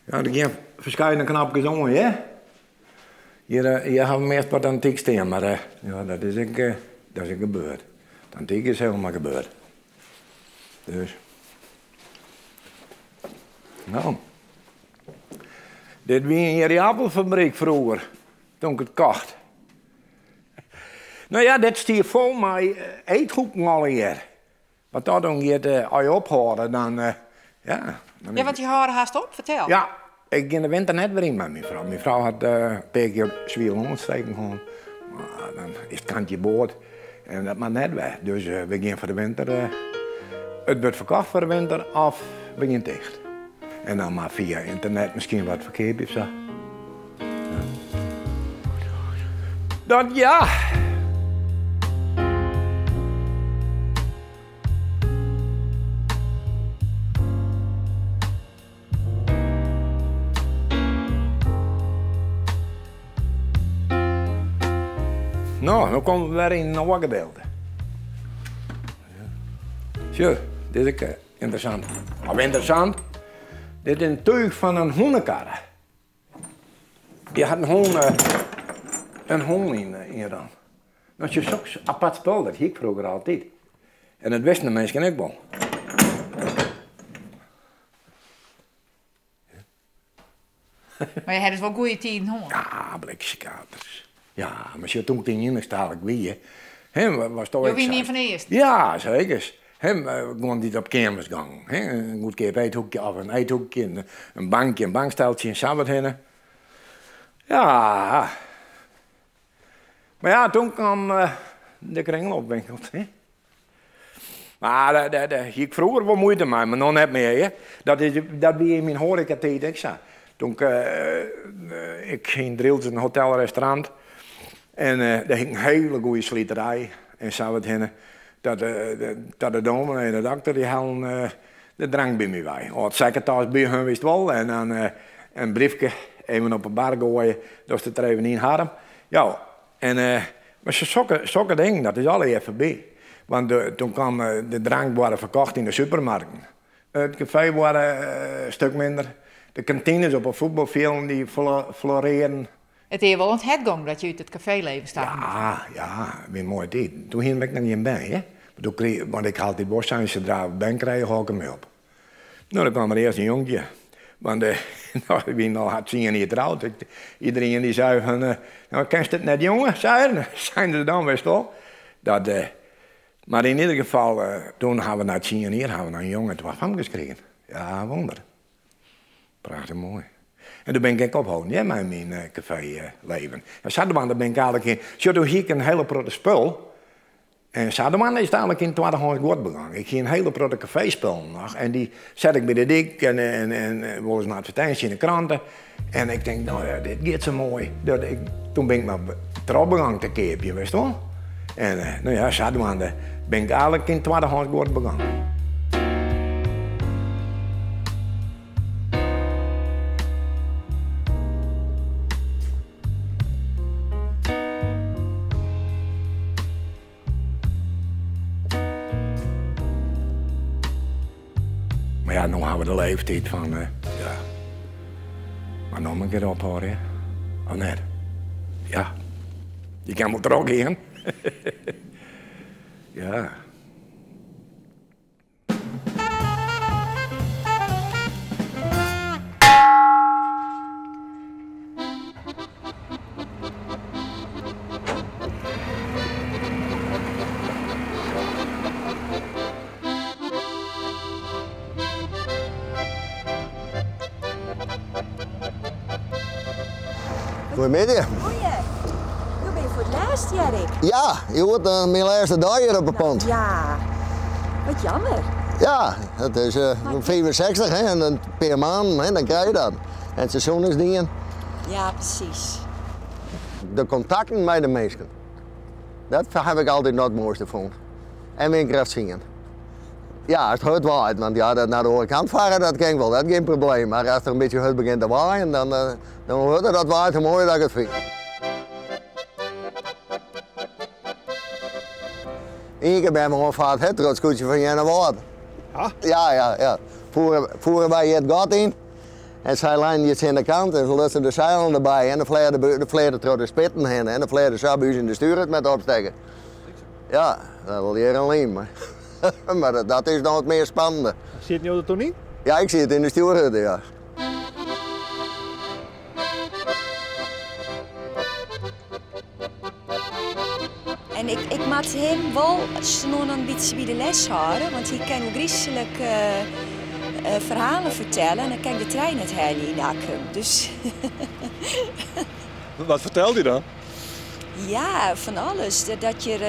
Ja, der gean ferskate knopkes oan, hear. Hjir, hjir hawwe we meast wat antyk stean, mar ja, dat is ek, dat is ek gebeurd. It antyk is helemaal gebeurd. Dus. No. Dit wie in ierdappelfabryk froeger, toen ik it kocht. No ja, dit stie fol mei eethoeken allegear. Wat dat oangiet, as je ophâlde, dan ja. Ja, want je hâlde hast op, fertel. Ja, ik gean de winter net wer yn mei myn frou. Myn frou hat in pear kear swier longontsteking hân. Mar dan is it kantje board en dat moat net wer. Dus we gean foar de winter, it wurdt ferkocht foar de winter of we gean ticht. En dan mar fia ynternet miskien wat ferkeapje of sa. Dat ja. No, no komme we wer yn in oar gedeelte. Sjoch, dit is ek ynteressant. Of ynteressant, dit is in túch fan in hûnekarre. Je hat in hûn, in hûn yn yn ran. Dat is soks apart spul, dat hie ik froeger altyd. En dat wisten de minsken ek wol. Mar je ha dus wol goede tiden hân? Ja, bliksemkaters. Ja, mar sjoch, toen ik yn iennichstalich wie, hè, was toch Jo wiene ien fan de earsten? Ja, seker. Hè, gewoan dy't op keamers gongen. Hè, in goedkeap eethoekje of in eethoekje, in bankje, in banksteltsje en sa wat hinne. Ja. Mar ja, toen kwam de kringloopwinkel. Hè. Mar dêr hie ik froeger wol muoite mei, mar no net mear hear. Dat is, dat wie yn myn hoarekatiid ek sa. Toen ik, ik hie yn Drylts in hotel-restaurant en dêr hie ik in hiele goede sliterij en sa wat hinne. Dat dat de dominee en de dokter dy hellen de drank by my wei. Ald sekketas by hun wist wol en dan in briefke even op 'e bar goaie, datst it der even yn harren. Ja, En, mar sokke, sokke dingen, dat is allegear foarby. Want toen kwam de drank worden ferkocht yn de supermarkten. It kafee waard in stuk minder. De kantines op de fuotbalfjilden dy florearren. It is wol oan it hert gong dat je út it kafeeleven stappen. Ja, ja, wie in moaie tiid. Toen hiene we ek noch gjin bern, hear. Doe krige, want ik ha altyd wol sein, sadra we bern krije, hâld ik dermei op. No, dan kwam der earst in jonkje. Want no, we wiene al hast tsien jier troud. Iederien dy sei fan, no, kenst it net jonge, sei er. Seine se dan, wist wol. Dat, mar yn ieder gefal, toen ha we nei tsien jier ha we noch in jonge en twa famkes krigen. Ja, wûnder. Prachtich moai. En doe bin ik ek opholden, hear, mei myn kafeeleven. En sadwaande bin ik eigentlik yn, sjoch, doe hie ik in hiele protte spul. En sadwaande is it eigentlik yn twaddehâns guod begûn. Ik hie in hiele protte kafeespullen noch en dy sette ik by de dyk en en wolris in advertinsje yn de krante. En ik tink, no ja, dit giet sa moai. Dat ik, toen bin ik mar troch begûn te keapjen, wist wol. En no ja, sadwaande bin ik eigentlik yn twaddehâns guod begûn. Mar ja, no hawwe we de leeftiid fan, ja, mar noch in kear ophâlde, hè? Of net? Ja, je kin wol trochgean. Ja. Goeiemiddei. Goeie. Jo binne foar it lêst, hear ik. Ja, hjoed myn lêste dei hjir op 'e pont. Ja, wat jammer. Ja, it is 65 hè, en in pear maanden hè, dan krije je dat. En it seizoen is dien. Ja, presys. De kontakten mei de minsken, dat haw ik altyd noch it moaiste fûn. En wynkrêft tsien. Ja, as it hurd waait, want ja, dat nei de oare kant farre, dat kin ik wol, dat is gjin probleem. Mar as der in bytsje hurd begjint te waaien, dan, dan hoe hurder dat waait, hoe moaier dat ik it fyn. Ien kear binne we oanfard hè, troch it skûtsje fan Earnewâld. Ja? Ja, ja, ja. Foeren, foeren wy hjir it gat yn. En sy leinen hjir tsjin de kant en se lutsen de seilen derby en de flear de flear der troch de spitten hinne en de flear der sa by ús yn de stjoerhut met opstekken. Ja, dat al jierren lyn, mar mar dat is noch it meast spannende. Sieten jo der toen yn? Ja, ik siet yn de stjoerhut, ja. En ik, ik moat him wol sa no en dan in bytsje by de les hâlde, want hy kin oergriislik ferhalen fertelle en dan kin ik de trein net helje yn Akkrum. Dus Wat fertelt hy dan? Ja, fan alles. Dat hjir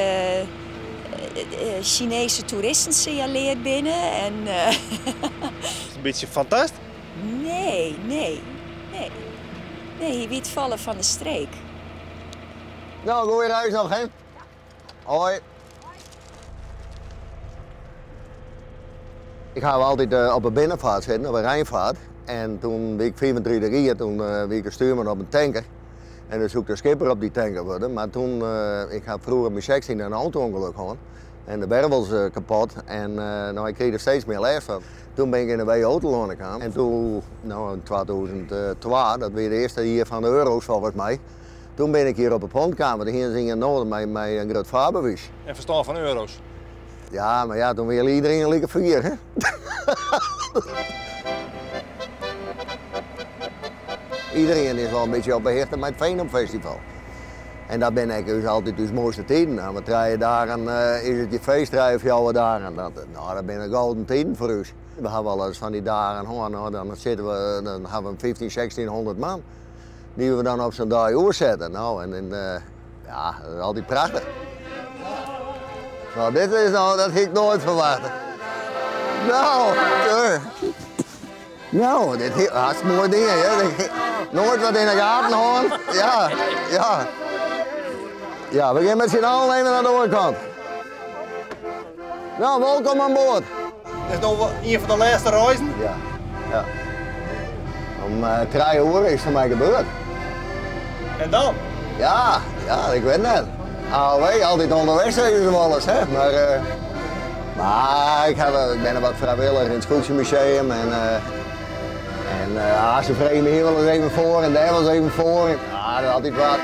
Chinese toeristen sinjaleard binne en. Is it in bytsje fantast? Nee, nee, nee. Nee, hy wit folle fan de streek. No, goeie reis noch, hè? Hoi. Ik ha altyd op 'e binnenvaart sitten, op 'e Rijnvaart. En toen wie ik 35 jier, toen wie ik in stuurman op in tanker. En dus soe ik de skipper op dy tanker wurde. Mar toen, ik ha froeger op myn 16e in auto-ûngelok hân. En de wervels kapot en no, ik krige der steeds mear lêst fan. Toen bin ik yn de WO telâne kaam en toen, no yn 2002, dat wie it earste jier fan de euro's folgens my, toen bin ik hjir op 'e pont kaam, want dêr hiene se ien noadich mei in grut faarbewiis. En ferstân fan euro's? Ja, mar ja, toen wie iedereen like fier, hè. Iedereen is wol in bytsje op 'e hichte mei it Veenhoop Festival. En dat binne ek ús altyd ús moaiste tiden. Nou, 3 dagen is it je feest, 3, 4 dagen. Dat, no, dat binne golden tiden foar ús. We hawwe wolris fan dy dagen hân, no, dan sitte we, dan hawwe we 15, 1600 man dy't we dan op sa'n dei oersette. No, en ja, dat is altyd prachtich. No, dit is no, dat hie ik noait ferwachte. No, No, dit is hartstikke moai ding, hè. Noait wat yn 'e gaten hân. Ja, ja. Ja, we gean mei syn allen even nei de oare kant. No, wolkom oan board. Dit is no ien fan de lêste reizen? Ja, ja. Om 3 oere is it foar my gebeurd. En dan? Ja, ja, ik wit net. AOW, altyd ûnderweis sizze se wolris, hè. Mar, mar ik, ha, ik bin wat frijwilliger yn it Skûtsjemuseum en, en ah, se freegje my hjir wolris even foar en dêr wolris even foar. Ja, dat is altyd wat.